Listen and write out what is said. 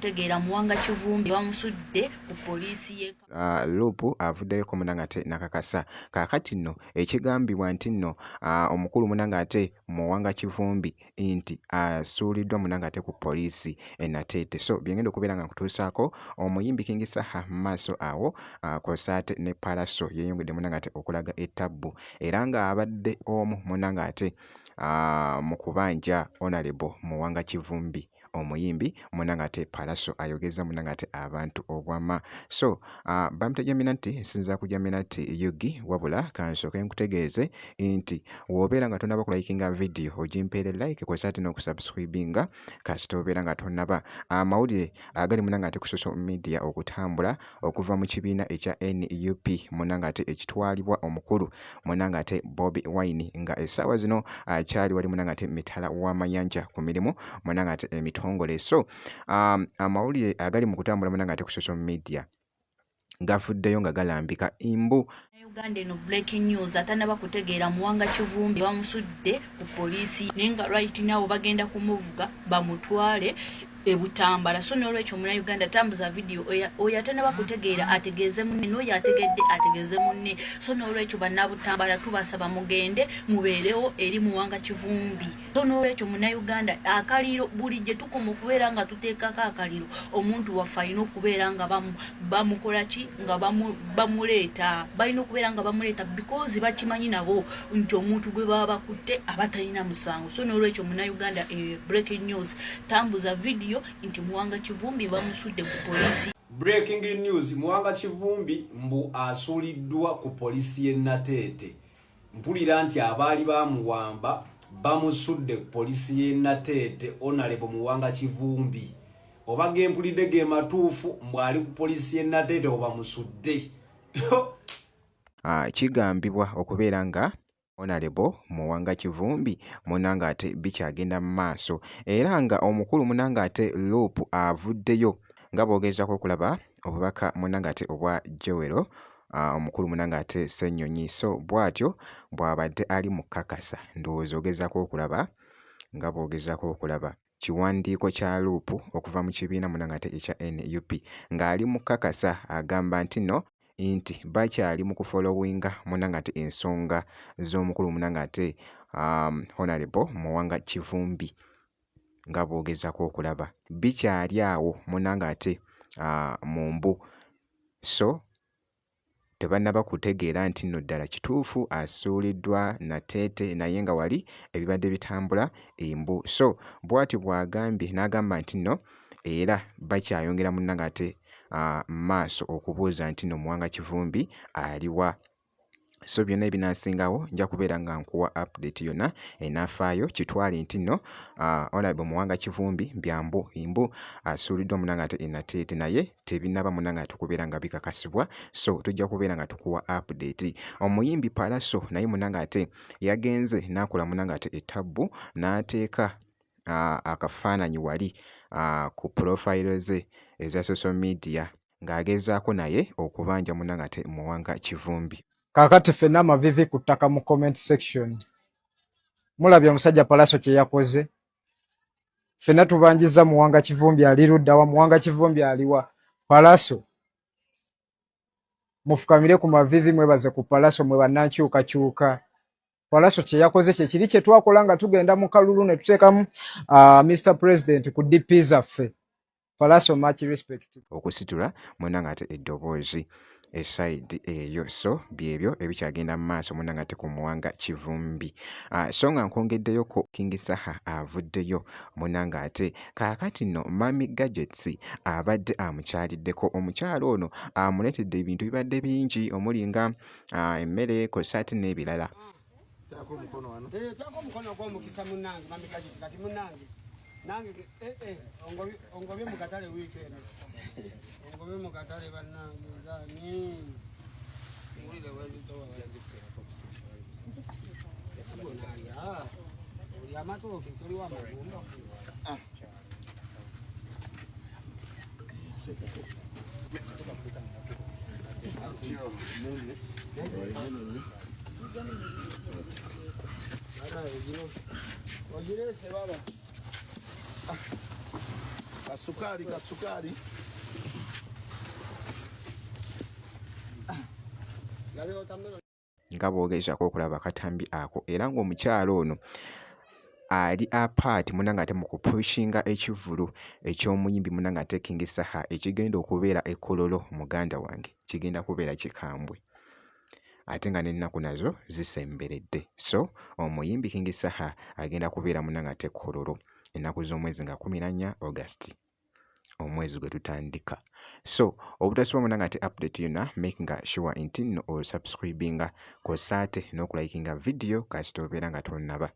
kutegeera, Muwanga Kivumbi bamusudde ku poliisi y'e Lupu avuddeyoko munange ate nakakasa. Kaakati nno ekigambibwa nti nno omukulu munange ate Muwanga Kivumbi nti asuuliddwa munange ate ku poliisi e Nateete. So byengenda okubeera nga nkutuusaako omuyimbi King Saha mu maaso awo, kw'ossa ate ne Pallaso yeeyongedde munange ate okulaga ettabbu era ng'abadde omu munange ate mu kubanja Honourable Muwanga Kivumbi. Omuyimbi munange ate Pallaso ayogeza munange ate abantu obwama. So bampita Jaminati, nsinza ku Jaminati UG, wabula kansooke nkutegeeze nti w'obeera nga tonnaba kulayikinga vidiyo ogimpeere like, kw'ossa ate n'okusubscribinga kasita obeera nga tonnaba. Amawulire agali munange ate ku social media okutambula okuva mu kibiina ekya NUP munange ate ekitwalibwa omukulu munange ate Bobi Wine nga essaawa zino akyali wali munange ate mitala w'amayanja ku mirimu munange ate emitongole. So amawulire agali mu kutambula munange ate ku social media gavuddeyo nga galambika mbu Uganda eno breaking news, atanaba kutegeera, Muwanga Kivumbi bamusudde ku poliisi, naye nga right now bagenda kumuvuga bamutwale ebutambala. So n'olwekyo Munauganda, tambuza vidiyo, oyo atanaba kutegeera ategeeze munne, n'oyo ategedde ategeeze munne. So n'olwekyo bannabutambala, tubasaba mugende mubeerewo eri Muwanga Kivumbi. So n'olwekyo Munauganda, akaliro buli gye tukoma okubeera nga tuteekako akaliro, omuntu waffe alina okubeera nga bamukola ki, nga bamuleeta, balina okubeera nga bamuleeta, because bakimanyi nabo nti omuntu gwe baba bakutte aba talina musango. So n'olwekyo Munauganda, breaking news, tambuza vidiyo nti Muwanga Kivumbi bamusudde ku poliisi. Breaking news, Muwanga Kivumbi mbu asuuliddwa ku poliisi y'e Nateete. Mpulira nti abaali bamuwamba bamusudde ku poliisi y'e Nateete. Honourable Muwanga Kivumbi, oba gempulidde ge matuufu, mbw ali ku poliisi y'e Nateete oba musudde? Kigambibwa okubeera nga Honourable Muwanga Kivumbi munange ate bikyagenda mu maaso, era nga omukulu munange ate Lupu avuddeyo nga bw'ogezaako okulaba obubaka munange ate obwa Joel omukulu munange ate Ssennyonyi. So bw'atyo bw'abadde ali mu kakasa, ndowooza ogezaako okulaba nga bw'ogezaako okulaba kiwandiiko kya Lupu okuva mu kibiina munange ate ekya NUP ng'ali mu kakasa, agamba nti nno nti bakyali mu kufollowinga munange ate ensonga z'omukulu munange ate Honourable Muwanga Kivumbi. Nga bw'ogezaako okulaba bikyali awo munange ate mu mbu, so tebannaba kutegeera nti nno ddala kituufu asuuliddwa Nateete, naye nga wali ebibadde bitambula embu. So bw'atyo bw'agambye, n'agamba nti nno era bakyayongera munnange ate maaso okubuuza nti nno Muwanga Kivumbi aliwa. So byonna ebinaasingawo nja kubeera nga nkuwa update yonna enaafaayo. Kitwale nti nno Honourable Muwanga Kivumbi byambu mbu asuuliddwa munnange ate e Nateete, naye tebinnaba munnange ate kubeera nga bikakasibwa, so tujja kubeera nga tukuwa update. Omuyimbi Pallaso naye munnange ate yagenze n'akola munnange ate ettabbu n'ateeka akafaananyi wali ku profile ze eza social media ng'agezaako naye okubanja munnange ate Muwanga Kivumbi. Kaakati ffenna amavivi ku ttaka mu comment section. Mulabye omusajja Pallaso kye yakoze. Ffenna tubanjiza Muwanga Kivumbi ali ludda wa? Muwanga Kivumbi aliwa? Pallaso, mufukamire ku mavivi mwebaze ku Pallaso, mwe bannankyukakyuka. Pallaso kye yakoze kye kiri kye twakola nga tugenda mu kalulu ne tuteekamu Mr President ku DP zaffe. Pallaso, much respect. Okusitula munnange ate eddoboozi esayidi eyo. So byebyo ebikyagenda mu maaso munnange ate ku Muwanga Kivumbi. So nga nkwongeddeyoko, King Saha avuddeyo munnange ate kaakati nno Mummy Gadgets abadde amukyaliddeko. Omukyalo ono amuleetedde ebintu bibadde bingi omuli nga emmere kw'ossa ate n'ebirala. Teeka omukono ogw'omukisa munnange, Mummy Gadget. Kati munnange nange ongobye mu katale wiiki eno, ongobye mu katale bannange, nzaani wulire wenzitowa nalya oli amatooke toliwo amagumba. Ogireese baba. Kasukali, kasukali. Nga bw'ogezaako okulaba akatambi ako era ng'omukyala ono ali apaati munnange ate mu kupushinga ekivvulu eky'omuyimbi munnange ate King Saha ekigenda okubeera e Kololo. Muganda wange, kigenda kubeera kikambwe ate nga n'ennaku nazo zisemberedde. So omuyimbi King Saha agenda kubeera munnange ate Kololo ennaku z'omwezi nga 14 August, omwezi gwe tutandika. So obutasubwa munange ate update yona, makinga sure nti nno osubscribinga, kw'ossa ate n'okulikinga video kasita obeera nga tonnaba.